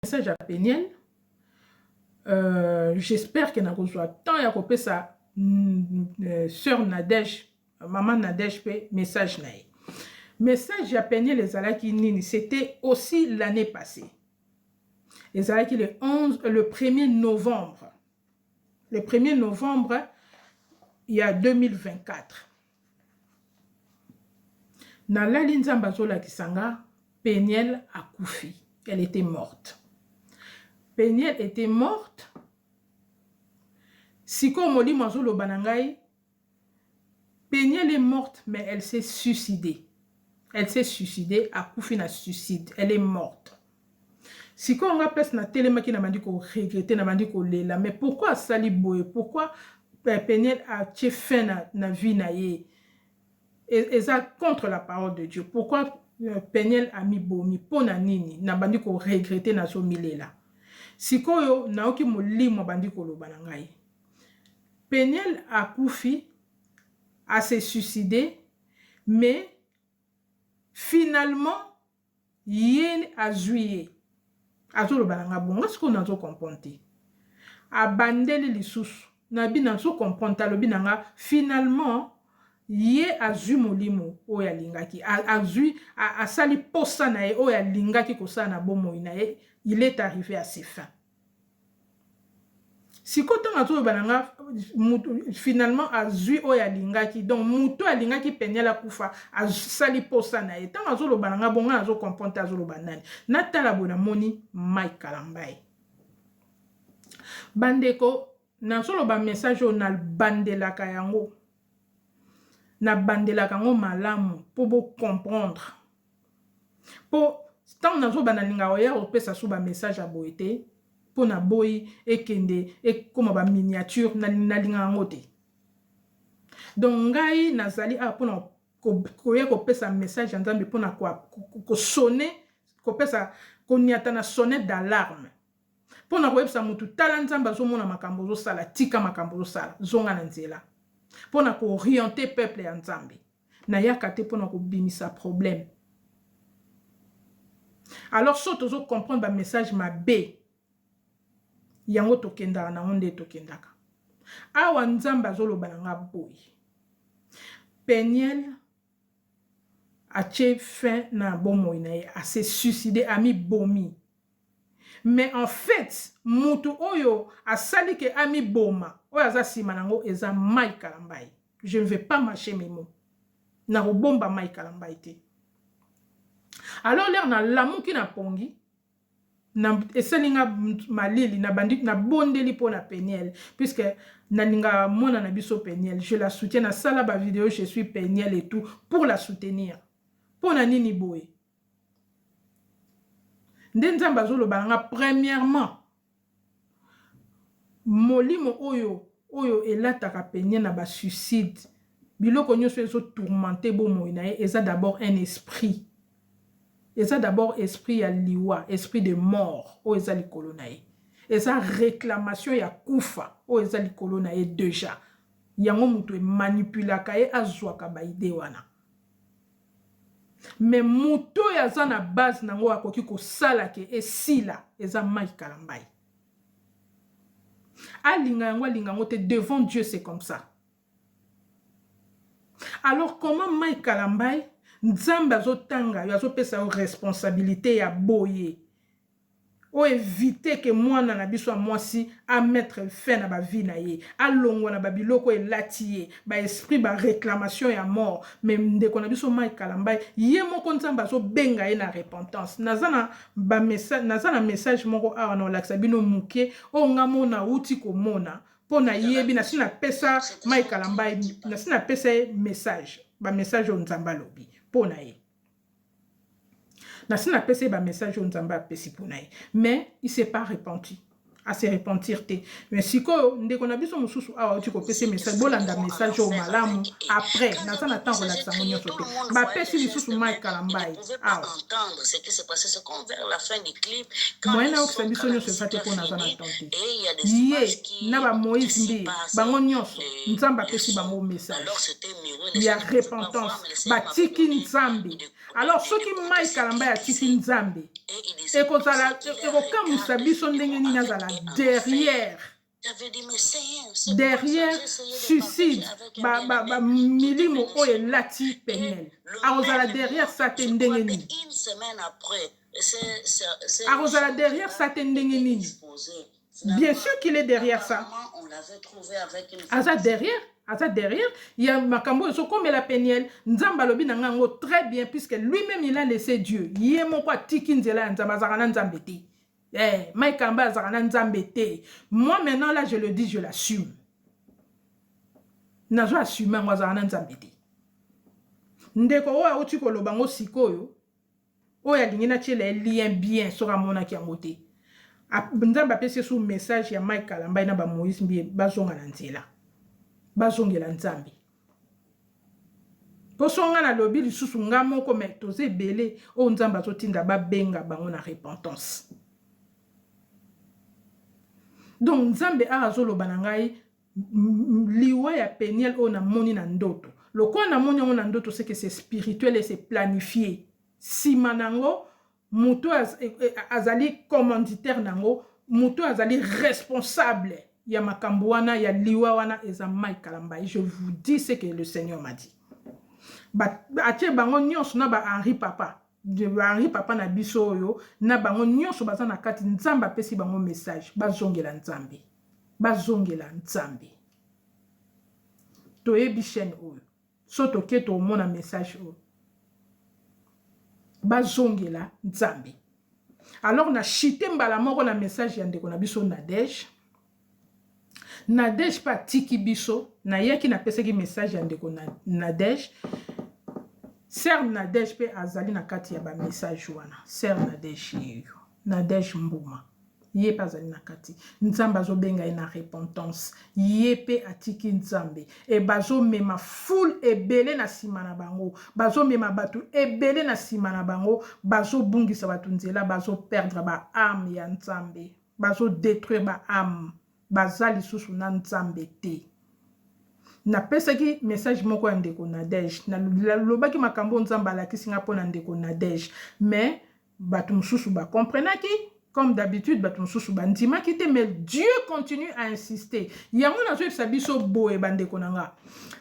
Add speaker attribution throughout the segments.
Speaker 1: Message ya Peniel, j'espère que nakozwa temps ya kopesa sœur Nadège, maman Nadège mpe message na ye. Message ya Peniel ezalaki nini? C'était aussi l'année passée, ezalaki le 11, le 1er novembre, le 1er novembre ya 2024. Nalali, Nzambe azolakisa nga Peniel akufi. Elle était morte, Peniel était morte. Sikoyo molimo azoloba na ngai: Peniel est morte, mais elle s'est suicidée. Elle s'est suicidée, akufi na suicide, elle est morte. Sikoyo nga place natelemaki, na bandi koregretter, na bandi kolela. Mais pourquoi asali boye? Pourquoi Peniel atie fin na vie na ye? Eza contre la parole de Dieu. Pourquoi Peniel amibomi? Mpo na nini? Nabandi koregretter, nazomilela. Sikoyo nayoki molimo abandi koloba na ngai: Peniel akufi, ase suicide, mais finalement ye azwi ye. Azoloba na nga bongo. Sikoyo nazocomprendre te. Abandeli lisusu, nabi nazocomprendre te. Alobi na nga: finalement ye azwi molimo oyo alingaki, azwi, asali posa na ye oyo alingaki kosala na bomoi na ye. Il est arrivé à ses fins. Sikoyo ntango azoloba na nga finalement azwi oyo alingaki, donc moto alingaki Peniel akufa asali posa na ye. Ntango azoloba na nga bongo, nazocomprendre te. Azoloba nani? Natala boye, namoni Mike Kalambai. Bandeko, nazoloba message oyo, nabandelaka yango, nabandelaka yango malamu mpo bocomprendre, mpo ntango nazoba, nalingaka oya kopesa so bamessage ya boye te, mpo na boyi ekende ekóma baminiature. Nalingaka yango te. Donc ngai nazali awa mpona koya kopesa message ya Nzambe, mpona kosonner, kopesa, koniata na sonnette d'alarme, mpona koyebisa motu: tala, Nzambe azomona makambo ozosala, tika makambo ozosala, zonga na nzela. Mpona koorienter peuple ya Nzambe. Nayaka te mpona kobimisa problème. Alors so tozocomprendre bamessage mabe, yango tokendaka nango nde tokendaka. Awa Nzambe azoloba na nga boye: Peniel atie fin na bomoi na ye, ase suicide, amibomi, mais en fait mutu oyo asali ke amiboma, oyo aza nsima nango, eza Mike Kalambai. Je ne vais pas mâcher mes mots, nakobomba Mike Kalambai te. Alors l'heure nalamuki na pongi, esali nga malili, nabondeli mpo na Peniel, puisque nalingaka mwana na biso Peniel. Je la soutiens, nasala bavideo, je suis Peniel et tout pour la soutenir. Mpo na nini boye? Nde Nzambe azoloba na nga: premièrement, molimo oyo elataka Peniel na basuicide, biloko nyonso ezotourmenter bomoi na ye, eza d'abord un esprit, eza d'abord esprit ya liwa, esprit de mort oyo eza likolo na ye, eza réclamation ya kufa oyo eza likolo na ye déjà. Yango moto emanipulaka ye, azwaka baidées wana. Mais moto oyo aza na base nango, akoki kosala ke esila, eza Mike Kalambai. Alinga yango, alinga yango te, devant Dieu c'est comme ça. Alors comment Mike Kalambai, Nzambe azotanga yo, azopesa yo responsabilité ya boye, oyo évite ke mwana na biso ya mwasi amettre fin na bavie na ye, alongwa na babiloko elati ye, baesprit, baréclamation ya mort? Mais ndeko na biso Mike Kalambai, ye moko Nzambe azobenga ye na repentance. Naza na message moko awa na olakisa bino moke, oyo nga mona auti komona, mpo nayebi nasi napesa Mike Kalambai, nasi napesa ye message, bamessage oyo Nzambe alobi mpo na ye. Nasi napesa ye bamessage oyo Nzambe apesi mpo na ye, mais il s'est pas repenti. A se repentir te. Mais sikoyo ndeko na biso mosusu awa auti kopesa message, bolanda message oyo malamu. Après naza na temps kolakisa yango nyonso te. Bapesi lisusu Mike Kalambayi awa. Moyen nayokisa biso nyonso eza te mpo naza na temps te. Ye na ba Moïse Mbiye bango nyonso Nzambe apesi bango message ya repentance, batiki Nzambe. Alors soki Mike Kalambayi atiki Nzambe, ekozala ekokamwisa biso ndenge nini azala derrière derrière suicide ba, ba, ba milimo oyo elati Peniel, akozala derrière ça te ndenge nini? Akozala derrière ça te ndenge nini? Bien sûr qu'il est derrière ça. Aza derrière, aza derrière ya makambo oyo ezokomela Peniel. Nzambe alobi na ngai yango très bien, puisque lui-même il a laissé Dieu. Ye moko atiki nzela ya Nzambe, azalaka na Nzambe te. Eh, Mike Kalambay azalaka na Nzambe te. Moi maintenant là, je le dis, je l'assume, nazo assume yango, azalaka na Nzambe te. Ndeko oyo auti koloba yango sikoyo, oyo alingi natiela ye lien bien soki amonaki yango te, Nzambe apesi ye su message ya Mike Kalambayi na bamoïse Mbiye, bazonga na nzela, bazongela Nzambe. Mpo so nga nalobi lisusu nga moko, mais toza ebele oyo Nzambe azotinda babenga bango na repentance. Donc Nzambe awa azoloba na ngai liwa ya Peniel oyo namoni na ndoto. Lokola namoni yango na ndoto, c'est que c'est spirituel et c'est planifié. Nsima nango moto azali commanditaire nango, moto azali responsable ya makambo wana ya liwa wana, eza Mike Kalambayi. Je vous dis ce que le Seigneur m'a dit. Atie bango nyonso na ba Henri Papa, Henri Papa na biso oyo, na bango nyonso baza na kati. Nzambe apesi bango message, bazongela Nzambe, bazongela Nzambe. Toyebi chaîne oyo, so toke tomona message oyo, bazongela Nzambe. Alors na chite mbala moko na message ya ndeko na biso Nadege. Nadege mpe atiki biso. Nayaki napesaki message ya ndeko Nadege, sœur Nadege mpe azali na kati ya bamessage wana. Sœur Nadege yeyo, Nadege Mbuma, ye mpe azali na kati. Nzambe azobenga ye na repentance, ye mpe atiki Nzambe e bazomema foule ebele na nsima na bango, bazomema bato ebele na nsima na bango, bazobungisa bato nzela, bazoperdre baâme ya Nzambe, bazodétruire baâme, baza lisusu na Nzambe te. Napesaki message moko ya ndeko Nadege, nalobaki makambo Nzambe alakisi nga mpo na ndeko Nadege, mais bato mosusu bacomprenaki comme d'habitude, bato mosusu bandimaki te. Mais Dieu continue à insister. Yango nazoyebisa biso boye, bandeko na nga,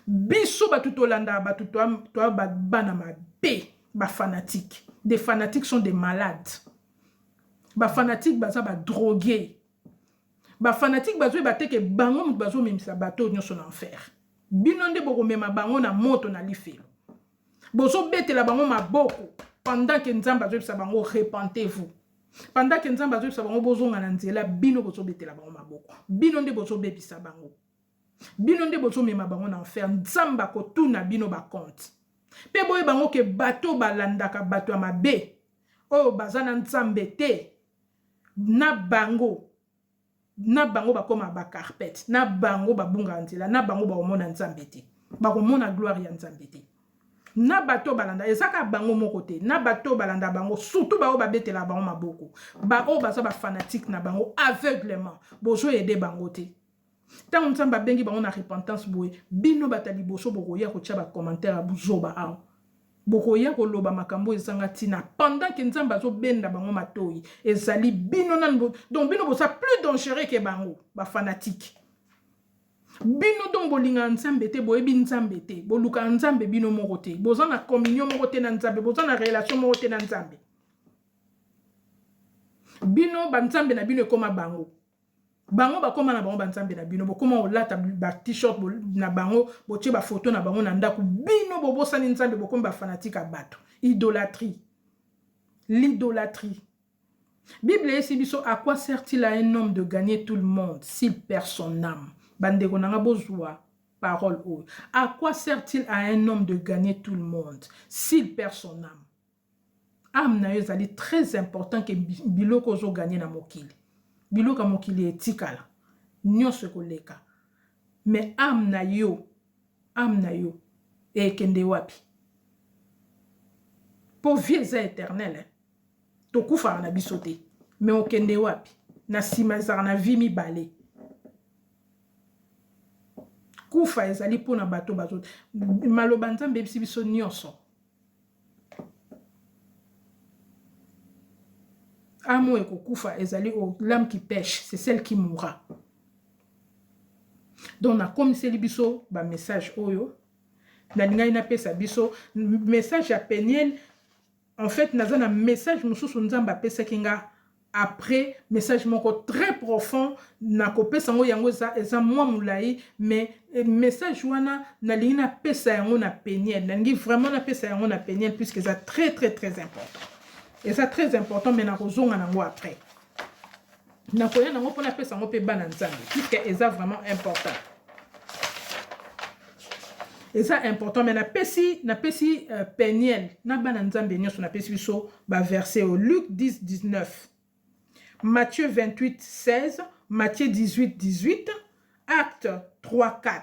Speaker 1: biso bato tolandaka bato, toa bana mabe, bafanatiques. Des fanatiques sont des malades. Bafanatiques baza badrogués. Bafanatiques bazoyeba te ke bango moto bazomemisa bato nyonso na enfer. Bino nde bokomema bango na moto na lifelo. Bozobetela bango maboko pendant ke Nzambe azoyebisa bango: "Repentez-vous." Pendant ke Nzambe azoyebisa bango: "Bozonga na nzela," bino bozobetela bango maboko. Bino nde bozobebisa bango, bino nde bozomema bango na enfer. Nzambe akotuna bino bacompte. Mpe boyeba bango ke bato balandaka bato ya mabe oyo baza na Nzambe te, na bango bakóma bacarpete, na bango babungaka nzela, na bango bakomona Nzambe te, bakomona gloire ya Nzambe te. Na bato balanda, eza kaka bango moko te, na bato balanda bango, surtout baoyo babetelaka bango maboko, baoyo baza bafanatiques na bango aveuglement. Bozoaider bango te. Ntango Nzambe abengi bango na repentance boye, bino bato ya liboso bokoya kotia bacommentaire ya buzoba awa, bokoya koloba makambo ezanga ntina pendant ke Nzambe azobenda bango matoi. Ezali bino nani? Donc bino boza plus dangereux ke bango bafanatiques. Bino donc bolingaka Nzambe te, boyebi Nzambe te, bolukaka Nzambe bino moko te, boza na communion moko te na Nzambe, boza na relation moko te na Nzambe. Bino banzambe na bino ekóma bango, bango bakóma na bango banzambe na bino. Bokóma kolata ba t-shirt na bango, botie bafoto na bango na ndako. Bino bobosani Nzambe, bokómi bafanatiques ya bato. Idolâtrie, l'idolâtrie. Bible eyesi biso: "À quoi sert-il à un homme de gagner tout le monde s'il perd son âme?" Bandeko na nga, bozwa parole oyo: "À quoi sert-il à un homme de gagner tout le monde s'il perd son âme?" Âme na yo ezali très important ke biloko ozogagner na mokili. Biloko ya mokili etikala. Nionso ekoleka. Mais ame na yo, ame na yo ekende wapi? Po vie eza eternel hein. Tokufaka na biso te. Mais okende wapi? Na sima ezalaka na vie mibale. Kufa ezali mpo na bato bazo maloba Nzambe eyebisi biso nionso. Ame oyo ekokufa ezali oyo l'ame qui peche, c'est celle qui mourra. Donc nakomiseli biso ba message oyo nalingaki napesa biso message ya Penielle. En fait naza na message mosusu Nzambe apesaki nga après message moko très profond nakopesa yango yango eza, eza mwa molai mais eh, message wana nalingi napesa yango na Penielle, nalingi vraiment napesa yango na Penielle puisque eza très très très important, eza très important mais nakozonga nango après, nakoya nango mpo napesa yango mpe bana Nzambe puisque eza vraiment important eza important mais napesi napesi uh, Peniel na bana Nzambe nyonso napesi biso ba verset oyo Luc 10 19 Matthieu 28 16 Matthieu 18 18 Acte 3 4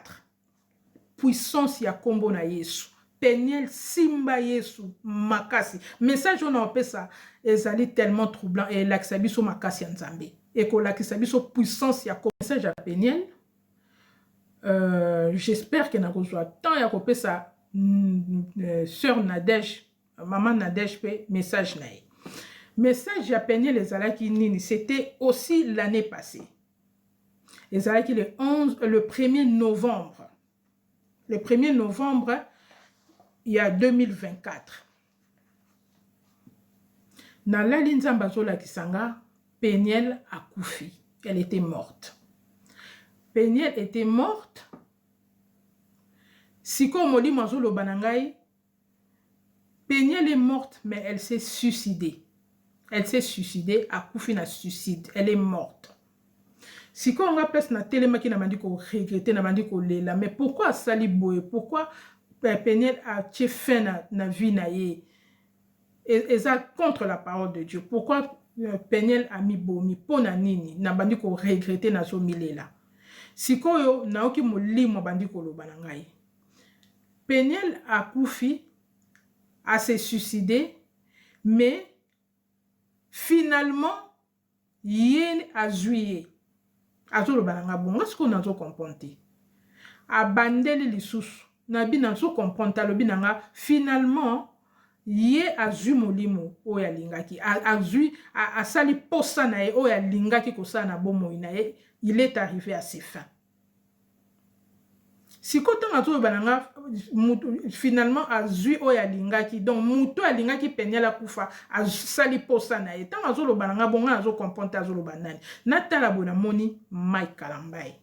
Speaker 1: puissance ya kombo na Yesu Peniel simba Yesu makasi message oyo naopesa ezali tellement troublant et elakisa biso makasi ya Nzambe ekolakisa biso puissance ya message ya Peniel. Euh, j'espère que nakozwa temps ya kopesa sœur Nadège, maman Nadège pe message na ye. Message ya Peniel ezalaki nini? C'était aussi l'année passée. Ezalaki le 11, le 1er novembre. Le 1er novembre ya 2024. Nalali Nzambe azolakisa nga Penielle akufi. Elle était morte. Penielle était morte. Sikoyo molimo azoloba na ngai Penielle est morte mais elle s'est suicidée. Elle s'est suicidée, akufi na suicide. Elle est morte. Sikoyo nga place natelemaki nabandi ko regretter, nabandi kolela. Mais pourquoi asali boye? Pourquoi Penielle atie fin na, na vie na ye? Eza contre la parole de Dieu. Pourquoi Penielle amibomi? Pona nini? Nabandi ko regretter, nazomilela. Sikoyo nayoki molimo abandi koloba na ngai. Penielle akufi, a se suicider, mais finalement ye azui ye. Azoloba na nga bongo, nga sikoyo nazo comprendre te. Abandeli lisusu, nabi nazo comprendre te, alobi na nga finalement ye azui molimo oyo alingaki, azui asali posa na ye oyo alingaki kosala na bomoi na ye, il est arrivé à ses fins. Sikoyo ntango azoloba na nga mutu finalement azui oyo alingaki, donc mutu oyo alingaki Penielle akufa asali posa na ye. Ntango azoloba na nga bongo nga nazo comprendre te azoloba nani. Natala boye namoni Mike Kalambay.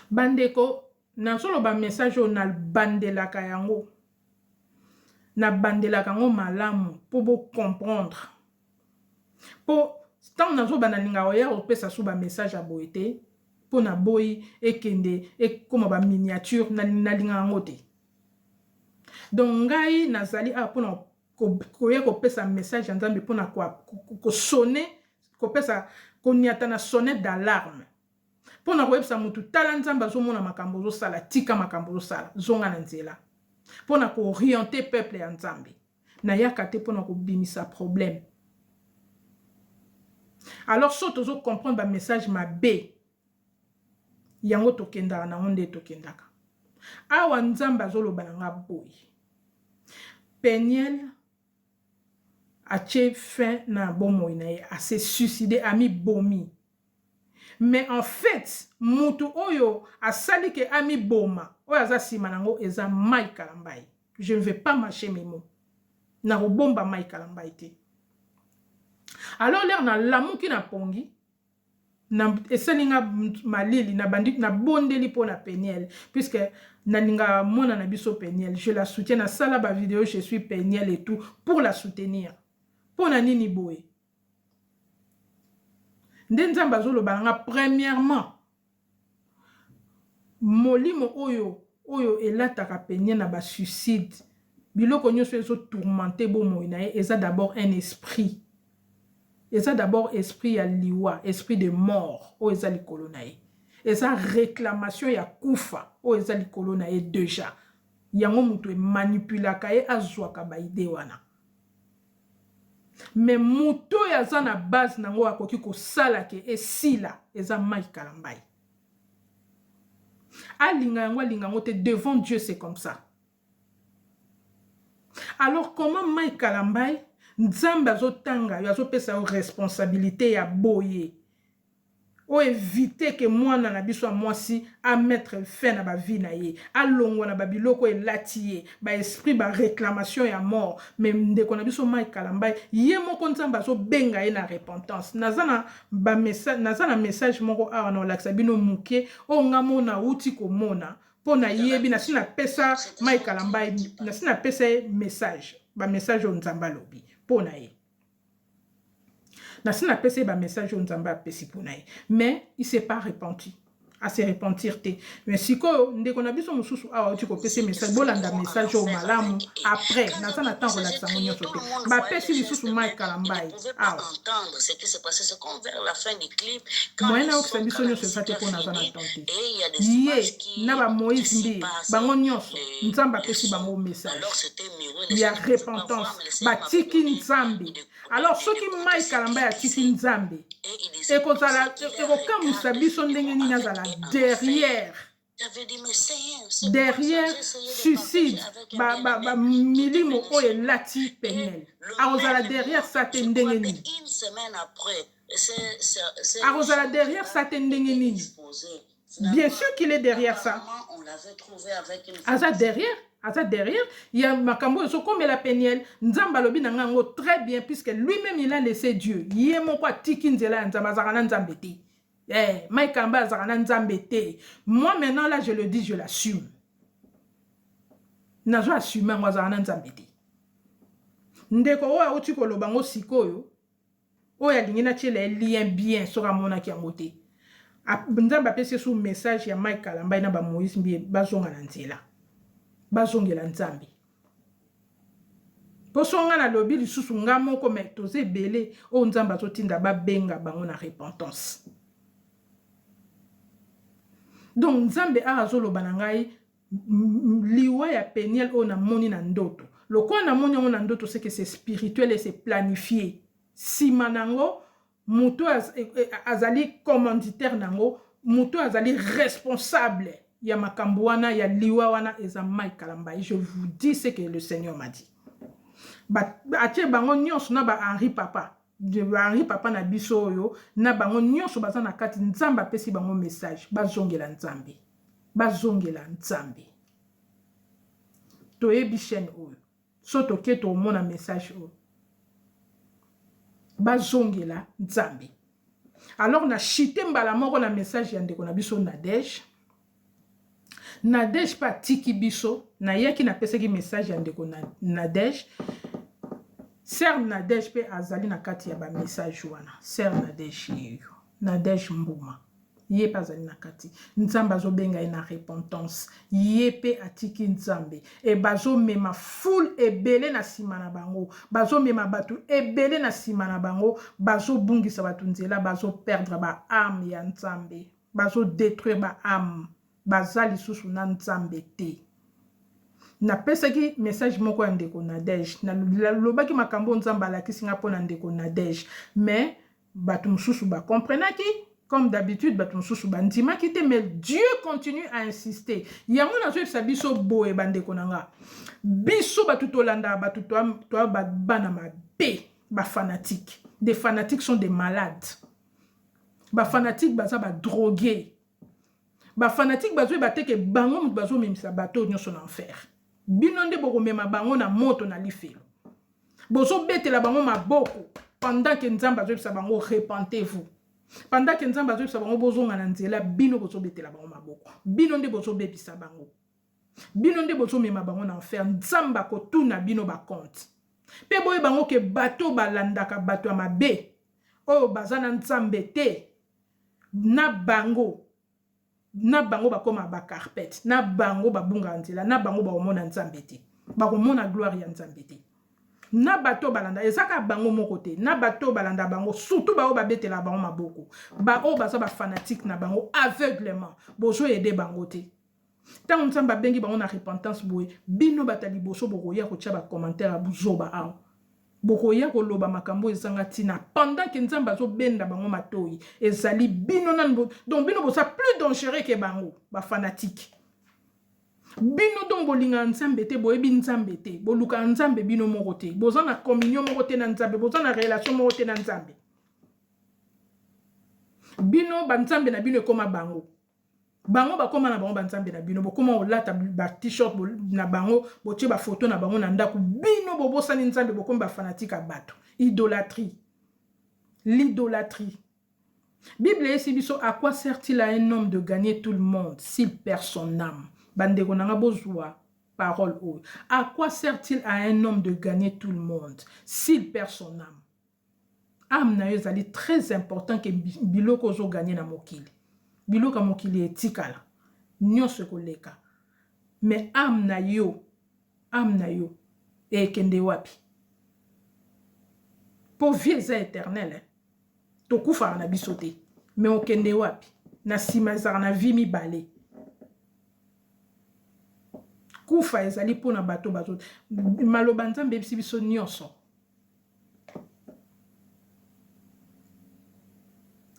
Speaker 1: Bandeko nazoloba message oyo nabandelaka yango, nabandelaka yango malamu po bo comprendre. Po tango nazo banda nalingaka koya kopesa su ba message ya boye te po naboyi ekende ekoma ba miniature nalingaka yango te. Donc ngai nazali awa pona koya kopesa message ya Nzambe pona ko sonner kopesa koniata na sonnette d'alarme pona koyebisa mutu tala Nzambe azomona makambo ozosala tika makambo ozosala zonga na nzela pona ko orienter peuple ya Nzambe. Nayaka te pona kobimisa problème. Alors soki tozo comprendre ba message mabe yango tokendaka nango nde tokendaka. Awa Nzambe azoloba na nga boye. Penielle atie fin na bomoi na ye, a se suicider, amibomi. Mais en fait mutu oyo asali ke amiboma, oyo aza sima nango eza Mike Kalambay. Je ne vais pas mâcher mes mots. Nakobomba Mike Kalambay te. Alors l'heure nalamuki na pongi, na esali nga malili, nabandi nabondeli mpo na Penielle puisque nalingaka mwana na biso Penielle, je la soutiens, nasala ba video je suis Penielle et tout pour la soutenir. Mpo na nini boye? Nde Nzambe azoloba na nga premièrement molimo oyo oyo elataka Penielle na ba suicide biloko nyoso ezo tourmenter bomoi na ye eza d'abord un esprit. Eza d'abord esprit ya liwa, esprit de mort oyo eza likolo na ye. Eza reclamation ya kufa oyo eza likolo na ye dejà. Yango mutu e manipulaka ye azwaka ba idee wana. Mais mutu oyo aza na base nango akoki kosala ke esila eza Mike Kalambay. Alinga yango alinga yango te devant Dieu c'est comme ça. Alors comment Mike Kalambay Nzambe azotanga yo azopesa yo responsabilite ya boye o eviter que mwana na biso ya mwasi a mettre fin na ba vie na ye alongwa na ba biloko elati ye ba esprit ba reclamation ya mort mais ndeko na biso Mike Kalambay ye moko Nzambe azobenga ye na repentance. Naza na ba message, naza na message moko awa na olakisa bino muke oyo nga mona awuti komona mpo nayebi nasi napesa Mike Kalambay nasi napesa ye message ba message oyo Nzambe alobi mpo na ye nasi napesa ye ba message oyo Nzambe apesi mpo na ye mais il s'est pas repenti a se repentir te mais sikoyo ndeko na biso mosusu awa auti kopesa message bolanda message oyo malamu après naza na temps kolakisa yango nyonso te bapesi lisusu Mike Kalambay awa moyen nayokisa biso nyonso eza te mpo naza na temps te ye na ba Moïse Mbiye bango nyonso Nzambe apesi bango message ya repentance batiki Nzambe alors soki Mike Kalambay atiki Nzambe ekozala ekokamwisa biso ndenge nini azala derrière derrière suicide ba, ba, ba milimo oyo elati Peniel akozala derrière ça te ndenge nini akozala derrière ça te ndenge nini bien sûr qu'il est derrière ça aza derrière aza derrière ya makambo oyo ezokomela Peniel. Nzambe alobi na ngai yango très bien puisque lui-même il a laissé Dieu ye moko atiki nzela ya Nzambe azalaka na Nzambe te eh, Mike Kalambay azalaka na Nzambe te. Moi maintenant là je le dis, je l'assume, nazo assume yango, azalaka na Nzambe te. Ndeko oyo auti koloba yango sikoyo oyo alingi natiela ye lien bien soki amonaki yango te Nzambe apesi ye su message ya Mike Kalambay na ba Moïse Mbiye bazonga na nzela bazongela Nzambe mpo so nga nalobi lisusu nga moko me toza ebele oyo Nzambe azotinda babenga bango na repentance. Donc Nzambe awa azoloba na ngai liwa ya Peniel oyo namoni na ndoto lokola namoni yango na ndoto c'est que c'est spirituel et c'est planifié nsima nango moto azali commanditaire nango moto azali responsable ya makambo wana ya liwa wana eza Mike Kalambay. Je vous dis ce que le Seigneur m'a dit. Atie bango nyonso na ba Henri Papa Henri Papa na biso oyo na bango nyonso baza na kati Nzambe apesi bango message bazongela Nzambe bazongela Nzambe. Toyebi chaîne oyo so toke tomona message oyo bazongela Nzambe. Alors na chite mbala moko na message ya ndeko na biso Nadege. Nadege mpe atiki biso nayaki napesaki message ya ndeko Nadege. Sœur Nadege mpe azali na kati ya bamessage wana. Sœur Nadege yeyo Nadege Mbuma ye mpe azali na kati. Nzambe azobenga ye na repentance ye mpe atiki Nzambe e bazomema foule ebele na nsima na bango bazomema bato ebele na nsima na bango bazobungisa bato nzela bazoperdre baâme ya Nzambe bazodétruire baâme baza lisusu na Nzambe te. Napesaki message moko ya ndeko Nadege nalobaki makambo Nzambe alakisi nga mpo na ndeko Nadege mais bato mosusu bacomprenaki comme d'habitude bato mosusu bandimaki te mais Dieu continue à insister. Yango nazoyebisa biso boye bandeko na nga biso bato tolandaka bato toa bana mabe bafanatiques. Des fanatiques sont des malades. Bafanatiques baza badrogué. Bafanatiques bazoyeba te ke bango moto bazomemisa bato nyonso na enfer. Bino nde bokomema bango na moto na lifelo. Bozobetela bango maboko pendant ke Nzambe azoyebisa bango repentez-vous. Pendant ke Nzambe azoyebisa bango bozonga na nzela bino bozobetela bango maboko. Bino nde bozobebisa bango. Bino nde bozomema bango na enfer. Nzambe akotuna bino bacompte. Mpe boyeba bango ke bato balandaka bato ya mabe oyo baza na Nzambe te na bango na bango bakóma bacarpete na bango babungaka nzela na bango bakomona Nzambe te bakomona gloire ya Nzambe te. Na bato oyo balanda, eza kaka bango moko te, na bato oyo balanda bango, surtout baoyo babetela bango maboko, baoyo baza ba fanatique na bango aveuglement, bozo aider bango te. Ntango Nzambe abengi bango na repentance boye, bino bato ya liboso bokoya kotia ba commentaire ya buzoba awa. Bokoya koloba makambo ezanga ntina pendant que Nzambe azobenda bango matoyi. Ezali bino nanu, donc bino boza plus dangereux que bango, ba fanatique. Bino donc bolingaka Nzambe te, boyebi Nzambe te, bolukaka Nzambe bino moko te, boza na communion moko te na Nzambe, boza na relation moko te na Nzambe. Bino ba Nzambe na bino ekoma bango. Bango bakoma na bango ba Nzambe na bino, bokoma kolata ba t-shirt na bango, botie ba photo na bango na ndako. Bino bobosani Nzambe, bokomi ba fanatique ya bato. Idolatrie. L'idolâtrie. Bible eyesi biso à quoi sert-il à un homme de gagner tout le monde s'il perd son âme? Bandeko na nga bozwa parole oyo. À quoi sert-il à un homme de gagner tout le monde s'il perd son âme? Âme na yo ezali très important ke biloko ozo gagner na mokili. Biloko ya mokili etikala. Nyonso ekoleka. Mais âme na yo, âme na yo ekende wapi? Po vie eza éternelle. Hein? Tokufaka na biso te. Mais okende wapi? Na nsima ezalaka na vie mibale. Kufa ezali mpona bato bazo maloba Nzambe eyebisi biso nyonso.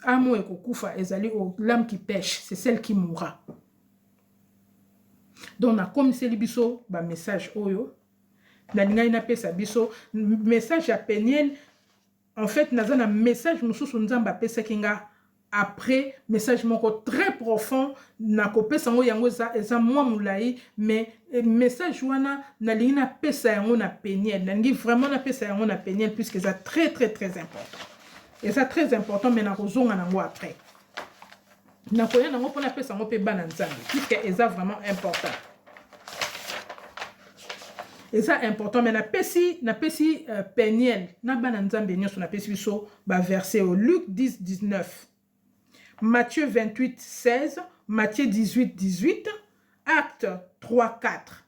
Speaker 1: Âme oyo ekokufa ezali l'âme qui pèche, c'est celle qui mourra. Donc nakomiseli biso ba message oyo nalingaki napesa biso message ya Peniel. En fait naza na message mosusu Nzambe apesaki nga après, message moko très profond, nakopesa yango, yango eza mwa molai, mais message wana nalingi napesa yango na Peniel, nalingi vraiment napesa yango na Peniel puisque eza très très très important, eza très important, mais nakozonga nango après, nakoya nango mpo napesa yango mpe bana Nzambe puisque eza vraiment important, eza important. Mais napesi Peniel na bana Nzambe nyonso, napesi biso baverset oyo: Luc 10 19, Matthieu 28 16, Matthieu 18 18, Acte 3 4.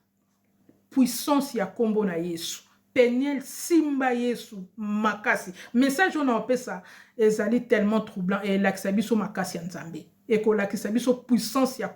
Speaker 1: Puissance ya nkombo na Yesu. Peniel, simba Yesu makasi. Message oyo na opesa ezali tellement troublant, elakisa biso makasi ya Nzambe, ekolakisa biso puissance ya